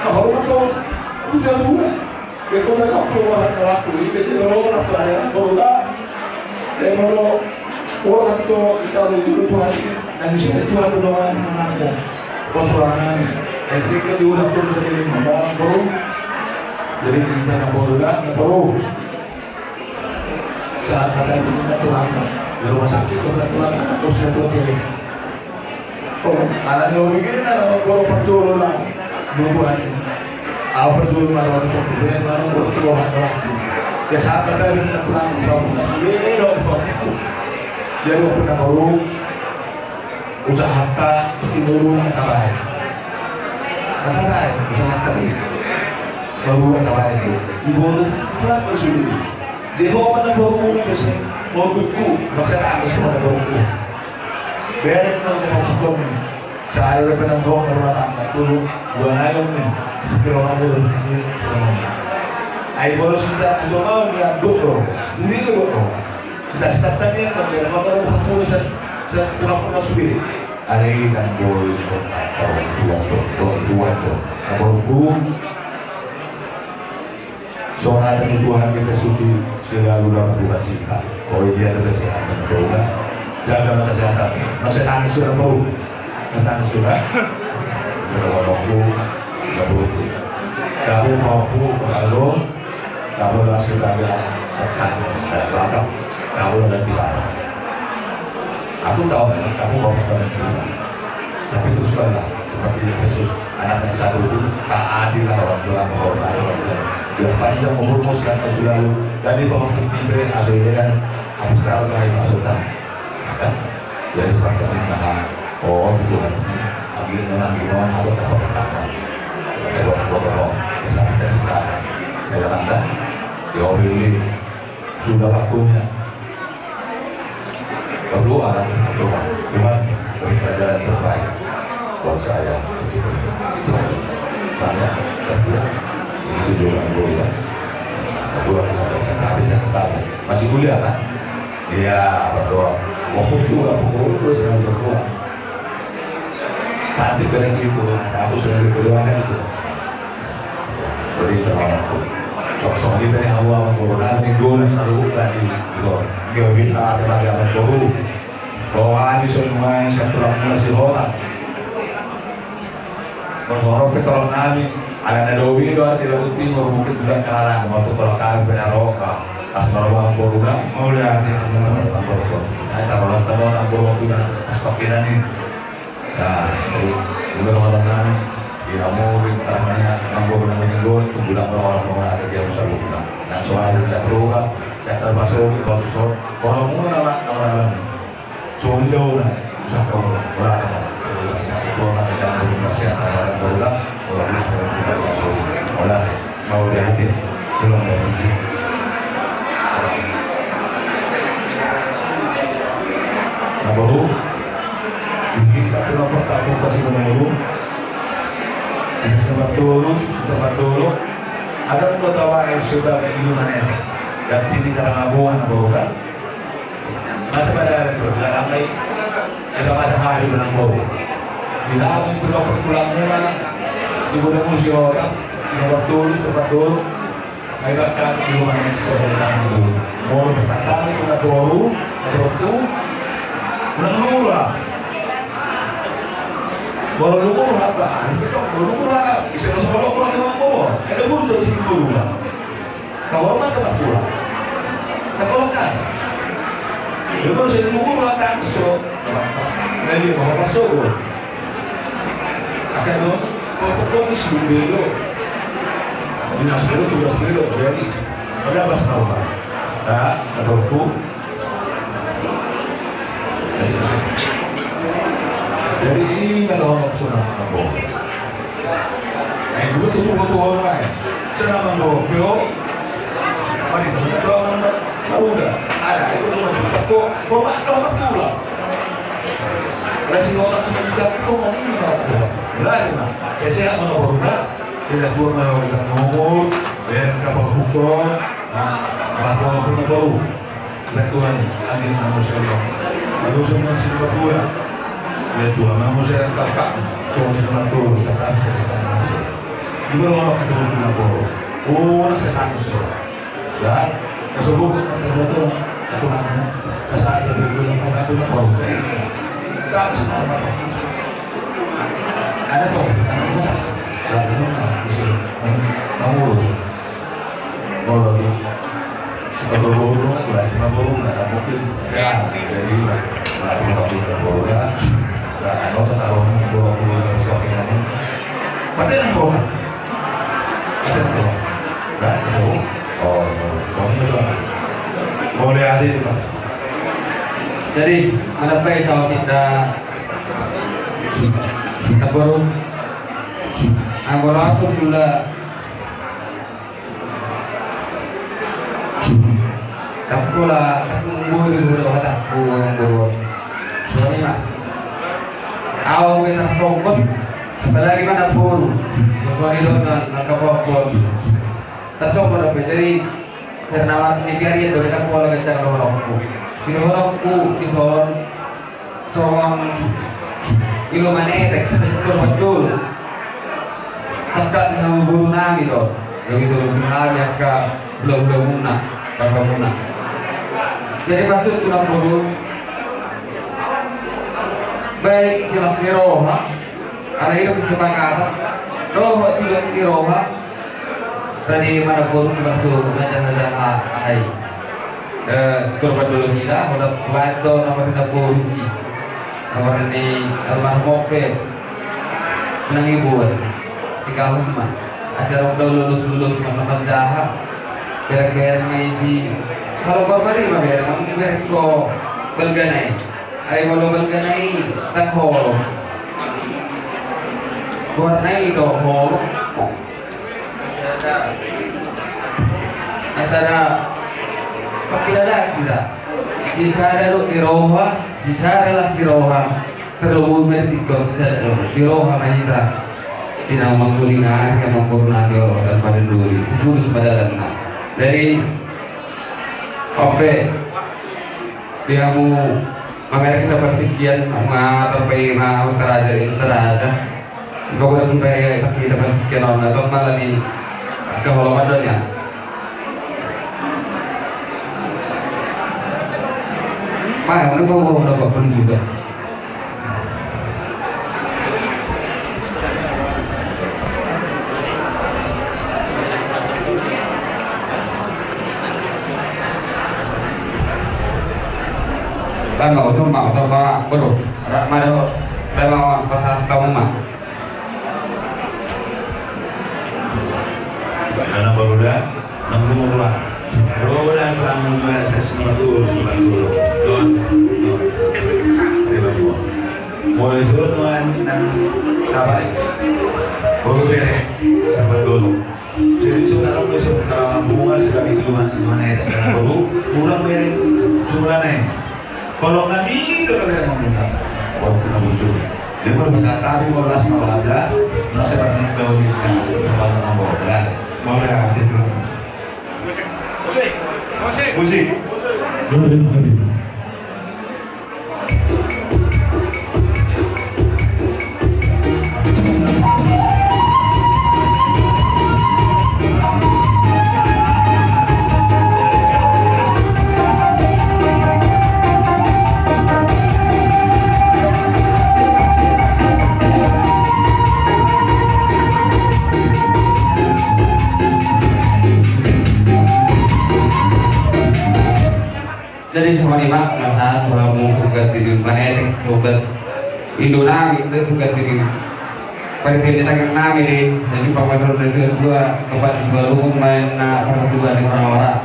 Na hormat do. Bisa dua. Ia kota na kuat, na kuat. Jadi, kalau orang tuanya, kalau dah, ya, kalau orang tua, kalau dulu Tuhan, dan di sini Tuhan doa, menanamkan. Persoalan, eh, kita diulang terus, jadi, ini barang baru. Jadi, ini barang baru, dan baru. Sahat hata di tengah tulang, di rumah sakit, tulang, tulang, terus saya tuh, ya. Oh, anak lo begini, anak lo parjolo lah. Dua-duanya. Au parjolo, anak lo satu, dia, anak lo parjolo, anak laki. Ya, sahat hata di tengah tulang, tulang, tulang, sudah, dia udah pernah baru. Usahanta, piti ngolu na tabaen. Na tabaen, usahanta i. Baru na tabaen do. Iboto, tulang do sude. Jehova na boru bese, modukku, masa tak ada semua na boruku. Beren na boruku ni. Sehari udah pernah bohong rumah tangga, tuh, gua nayong nih. Kira orang bodoh, ini, semua. Ai boros kita, semua mau, dia duduk dong. Sendiri, dong. Cita-cita tadi yang berbeda, apa yang kamu urusan? Saya kurang pernah sendiri. Ada yang dan boy, boy, boy, boy, boy, boy. Apa hukum? Soalnya ada Tuhan kita suci selalu dapat buka cinta. Oh iya, ada kesehatan, betul kan? Jaga kesehatan. Masih nangis sudah, bro? Masih nangis sudah? Udah ngomongku, udah berhenti. Kamu mampu, kalau Kamu masih banyak setan, ada bapak, kamu nanti bapak. Aku tahu memang kamu mau bertemu. Tapi teruskanlah seperti Yesus, anak yang satu itu, taatilah orang tua, menghormati orang tua. Biar panjang umurmu sehat selalu, dan di bawah putih be, asuh idean, habis tahu dari maksudnya. Kan? Jadi seperti ini, nah, oh, Tuhan, lagi nang, lagi nang, aku tak apa-apa. Oke, buat, buat, buat, bisa kita ceritakan. Ya, kan, dah? Ya, ini sudah waktunya. Berdoa, kan? Berdoa. Tuhan, berikan jalan terbaik buat saya. Begitu. Banyak, berdoa. Ini tujuan gue, ya. Berdoa, kita habis, ya, ketemu. Masih kuliah, kan? Iya, berdoa. Walaupun juga pukul dua sedang berdoa. Cantik banget itu, aku sedang berdoa kan itu. Jadi berharap. Sok-sok ini tadi hawa sama corona ini gue selalu tadi gitu. Dia bilang ada lagi anak baru. Bahwa di semua yang saya tulang masih orang. Molo pe tolong nami, ala na dobi do ate lagu timur, mungkin bulan kahalang, molo tu tolong kami pe na ro, pas maruang boru na. Oh, iya, iya, iya. Maruang boru tu. Ai taruh lah, taruh lah boru tu, na pas tokinan ni. Nah, jadi, bulan tolong nami, di amu, di karmanya, nang boru nami ni gon, tu bulan maruang boru na, dia usah lupa. Nang soalnya, saya berubah, saya termasuk, kalau tu so, kalau mulu nama, nama, nama. Songon i do na, usaha kau, ora ada, ora ada. Sekolah na jam dua belas ya, ada orang baru dah, orang baru dah, orang baru dah, sorry. Ora ada. Mau dia hati, tolong mau izin. Naboru, di tingkat pinompar kampung Pasibonomolu, di nomor tolu, nomor tolu, adong do tabaen sebagai ilumanen. Jadi di karena buah naboru kan, mata pada ada tu, dalam ai, ada masa hari menang boru. Di dalam pinompar tulangmuna, Sibonomolu si Otak, si nomor tolu, nomor tolu, Ai bahkan di rumah ini sebenarnya dulu. Molo pesan kami tu naboru, naboru tu, menang lura. Molo lura, bah, itu lura, bisa masuk kalau keluar dengan bobo. Ada burjo di lura. Kau hormat ke Pak Tua. Tak kau kan. Dia baru saya lura kan, so. Nah, dia mau masuk. Angka do, pokok do, si Umbel do. Dinas be do, tugas be do, jadi. Oke, pas tahu, Pak. Nah, ada hukum. Jadi, jadi ini adalah waktu nama bobo. Nah, dulu tuh, tuh, tuh, orang lain. Saya nama bobo, yo. Mari, kita tuh, orang lain. Baru udah. Ada, itu rumah kita kok. Kok nggak ada orang pulang? Ada si orang sudah, sudah, kok mau ini, mau pulang? Mulai, nah. Saya sehat, mana baru udah. Tidak tua, mana udah ngomong. Biar kapal pukul. Nah, kapal pukul baru. Tuhan, andi na muse ro. Lalu semua sini berdua. Ya Tuhan, na muse ro kakak. Semua sini berdua, kakak, kakak, kakak. Di bawah waktu itu, di bawah. Oh, na setan so. Ya, na sebut, na sebut, na sebut, na sebut, na sebut, na sebut. Ada tuh, ada masa. Ya, ada masa. Bisa, kamu urus. Molo di Sipaboru, Sipaboru, nah, mungkin ya, jadi, nah, di Sipaboru, ya, nah, anu, tataruh, Sipaboru, Sipaboru, Sipaboru. Berarti anak buah. Berarti anak buah. Nah, itu. Oh, itu. Suaminya sama. Boleh aja itu, Pak. Jadi, mana Pak, sama kita Sipaboru. Ah, bola masuk pula. Tapola, tapola, boru, boru, tapola, boru. Sorry, Mak. Au, beta sokot. Apalagi mana boru. Sorry, dong, na, na kapopot. Tarsokot, apa? Jadi, karena ini biar ya, dong, tapola, kecak, dong, rokku. Sini, rokku, di son. Songon ilumanen, Sitorus Pandulu. Sangkap ni hamu boru nami do. Yang itu lebih hal yang ke belau-belau muna, bapa muna. Jadi maksud tu naboru, baik silas ni roha, ala hidup kesepakatan, roha silas ni roha, Tadi mana boru ni maksud manjaha-jaha ahai. Eh, Sitorus Pandulu kita, udah kuat do nomor kita boru si. Nomor ni almarhum Ope. Menang ibu. Tiga rumah. Asal udah lulus-lulus mana manjaha. Berek-berek na isi. Kalau korban ini mah berek, berek ko balga na i. Ai molo balga na i, tak holo. Goar na i do holo. Asal na pangkilala kita. Sisada do di roha, sisada las ni roha. Perlu berpikir sisada do di roha ma hita. Di na mangkulingan, di na mangkurnani olo dan pada duri. Sikulus pada dana. Jadi, Ope, di hamu Mamerek kita partingkian, ma tarpai ma taraja, itu taraja. Bagus kita ya, kita partingkian on, atau malah di keholoman dunia. Mah, udah bawa, udah bawa pun juga. Bang, nggak usah, nggak usah, Bang. Bro, rak mado, Bang, pasan tamu, Bang. Bang, anak baru dah, nang rumah pulang. Bro, dan pulang juga, saya semua tuh, semua tuh. Don, don. Ayo, Bang, gua. Mulai dulu, Tuhan, nang, apa ya? Baru ya, sama dulu. Jadi, saudara, besok kalau bunga sudah di rumah, rumah nenek, karena baru, kurang beri jumlah nenek. Tolong nami do na bere na muna. Baru kuna bujur. Dia baru bisa tadi baru las malu ada. Las sebat ni bau ni. Baru na baru dah. Mau dah, itu. Musik. Musik. Musik. Musik. Jadi songon i ma, na sahat tu hamu suhut ni manetek, suhut ni indu nami, dan suhut ni parhitean ni tanggang nami di, sai jumpang ma songon na tua-tua, tempat di Sibalungun, maen na parhatuan ni hora-hora.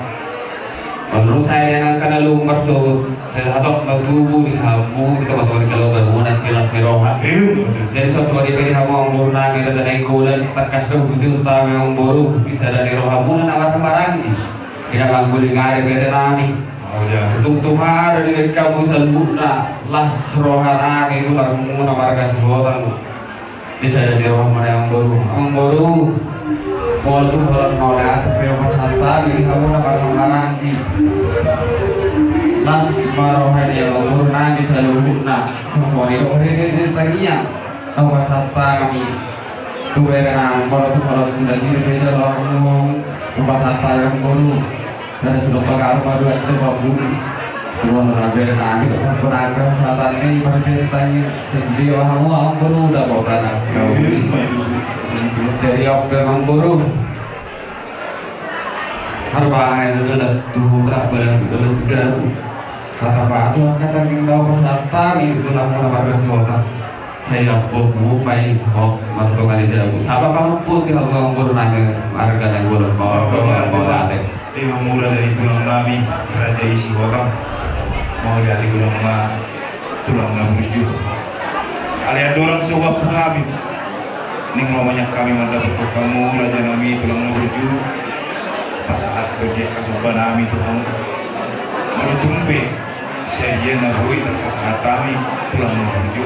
Menurut saya, dia nangka na luhut marsuhut, sai hatop ma tubu di hamu, di teman-teman kalau bermuna sila siroha. Iya, betul. Jadi songon i pe di hamu amangboru nami, Raja Nainggolan, tangkas do hujur tami amangboru, di sada ni rohamuna na marhaha maranggi. Di na mangguling ari bere nami. Oh, iya. Tutu pahara di hamu saluhutna, las roha nami tulangmuna marga Sihotang. Di sada ni rohamuna amangboru. Amangboru. Molo tung holan mauliate pe pasahat hami di hamu na marhaha maranggi. Las ma roha ni amangboru nami saluhutna. Songon i do parhitean ni tangiang. Hupasahat hami tu bere nami, molo tung holan tu nasida pe jalo hamu, hupasahat hami amangboru. Sada sudo pagaru ma dua sudo pabulu. Tuhan na bere nami, Tuhan pun angka satan ni parhitean ni tangiang, sesuai hamu amangboru, dapotan angka uli. Jadi oke amangboru. Harbangan do dalan tu huta, badan do dalan tu jabu. Hata pasu angka tangiang na hupasahat hami tu tulangmuna marga Sihotang. Sai lampotmu ma i hok martonga ni jabu. Saba pangaput di hamu amangboru nami marga Nainggolan. Mauliate. Di hamu raja ni tulang nami, raja i Sihotang. Mauliate godang ma tulang na burju. Alai andorang so huampung hami, naeng ro ma nian hami mandapothon hamu raja nami tulang na burju. Pasahathon di angka somba nami tu hamu. Molo tung pe sadia na boi tarpasahat hami tulang na burju,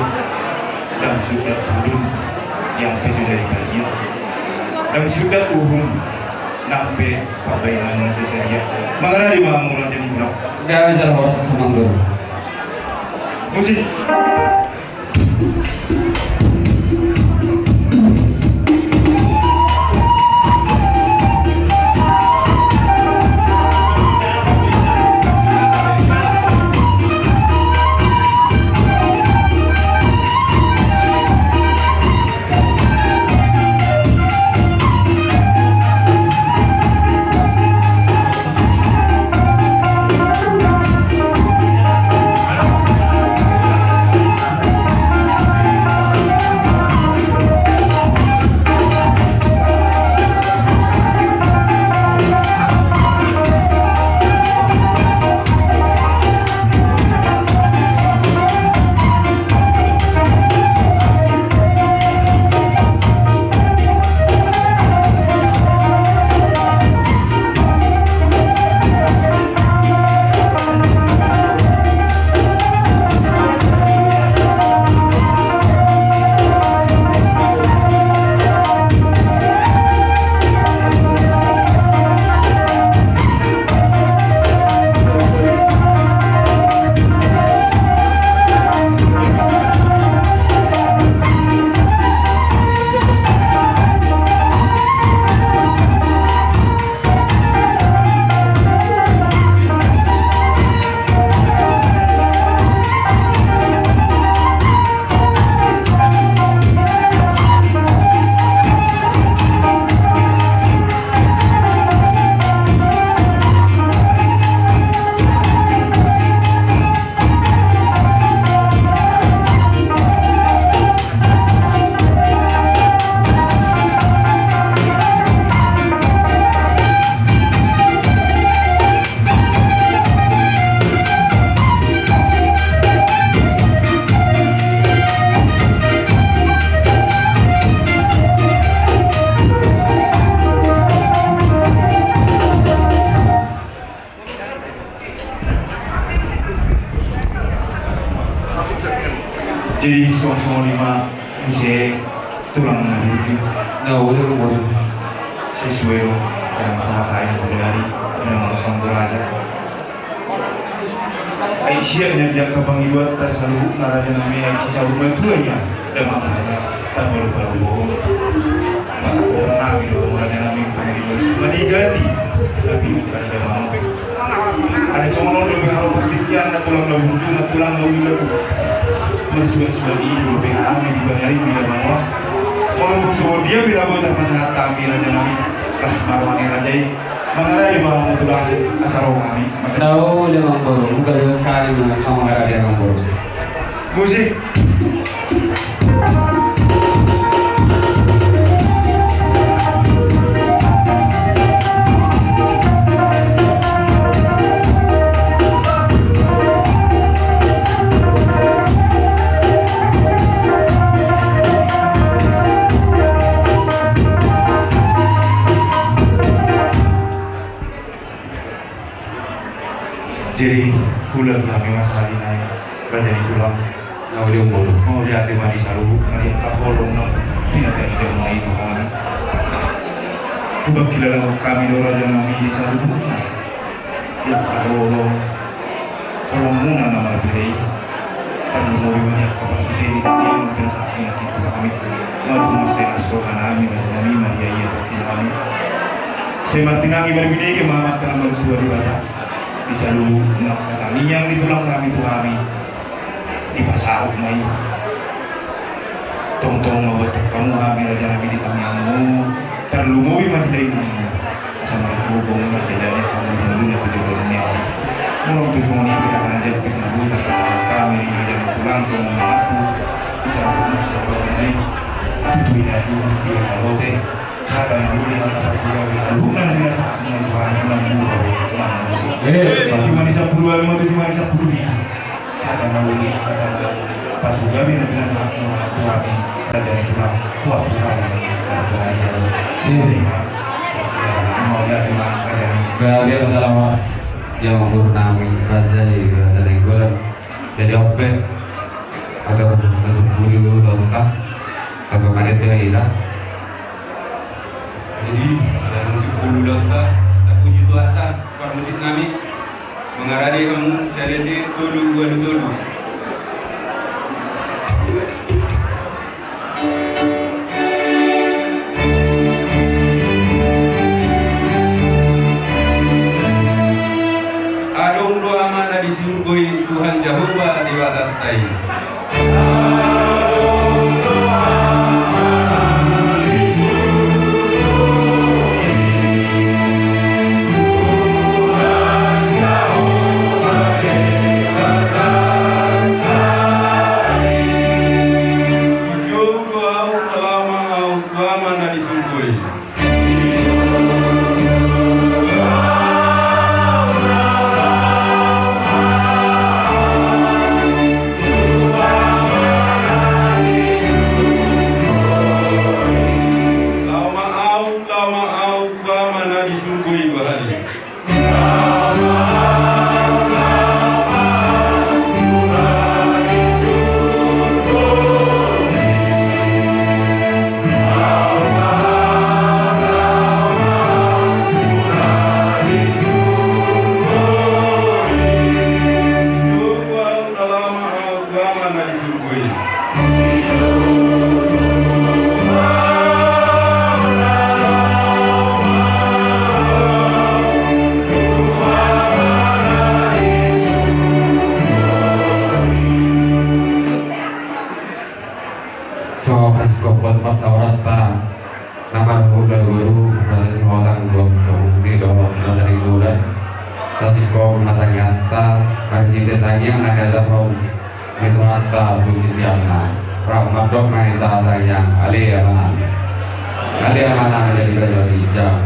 ndang suda pudun, ndang pe so jadi badia, ndang suda uhum, ndang pe pambahenan na so sadia. Mangaradi ma hamu raja ni tulang. Gabe jala horas amangboru. Musik. Jadi songon i ma muse tulang na burju. Na uli na burju. Sesuai do angka na tahatai na bodari, na mangatong raja. Ai sian na jangka pangidoanta saluhutna raja nami, ai sisarumatuan ia. Damang na tabalu-balu. Maka nami do raja nami, manigati. Tapi bukan damang. Ada songon on dope hal partingkian na tulang na burju, na tulang na uli na burju. Marsuat-suat i dope hami di banari di damang. Walaupun songon dia pe na boi tarpasahat hami raja nami. Las marwani raja i. Mangarai ma hamu tulang asa ro hami. Dao damang boru, gabe hami mangarai damang boru. Musik. Jadi, huula hami ma sahali nai, raja ni tulang. Na uli on boru. Mauliate ma di saluhut, na di angka holong na pinatangihon muna i tu hami. Hubangkilala hami do raja nami di saluhutna. Di angka holong, holong muna na marbere i. Tarlumobi ma di angka parhite ni tangiang na pinasahat muna tu hami. Mauliate ma di saluhut nami, raja nami, marhite i tu hami. Sai martinangi marbinege ma Amanta na martua Debata. Di saluhutna angka tangiang ni tulang nami tu hami, dipasaut ma i. Tongtong ma buat hamu hami raja nami di tangiangmu, tarlumobi ma di dainangmu. Asa margogo ma di dainang hamu di luna tu jabon ni ari. Molo tung songon i pe hata na jampit na boi tarpasahat hami raja nami tulang songon mangaku. Di saluhutna angka tangiang i. Tutu i na di uti na lote. Hata na uli hata pasupasu saluhutna na binasahatmuna tu hami, unang muruk, unang musik. Eh. Tujuh mani sampulu ualu ma tujuh mani sampulu pitu. Hata na uli hata na pasupasu na binasahatmuna tu hami, raja ni tulang, buat tu hami na tu hami. Sip. Mauliate ma raja ni. Gabe ma selamat. Ia ma boru nami raja i, raja Nainggolan. Jadi on pe, ada masuk ke sepuluh lonta, tapi mana itu kita. Jadi, ada masuk sepuluh lonta, kita puji Tuhan ta, parmusik nami, mangarai hamu, sian ende, tolu, ualu, tolu. Adong do Ama na di surgo i, Tuhan Jahowa Debatanta i. Pujou do ahu, na laho mangaku tu Ama na di surgo i. Laho mangaku, laho mangaku tu Ama na di surgo i dua hali. So, pasingkophon parsaoranta na marhula-hula, Raja Sihotang, Gomsong, di dohot Raja Nainggolan. Tasingkop ma tangiangta, marhite tangiang na niajarhon ni Tuhanta tu siseanna. Rap mandok ma hita tangiang, ale Amanami. Ale Amanami na di banua ginjang.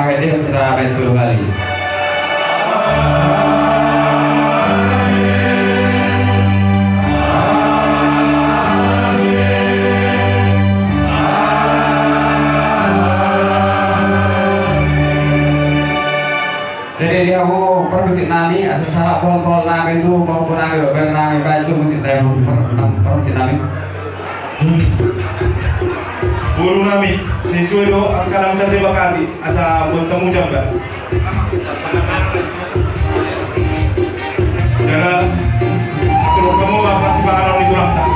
Pede kita main tolu kali. Jadi dia ho permisi nami, asa sahat pol-pol nami tu, pol-pol nami, ber nami, baik tu musik nami, per-, per-, permisi nami. Boru nami, sesuai do angka na husebut tadi, asa bertemu jam kan. Jala, atur kamu apa sih bakalan dikurang?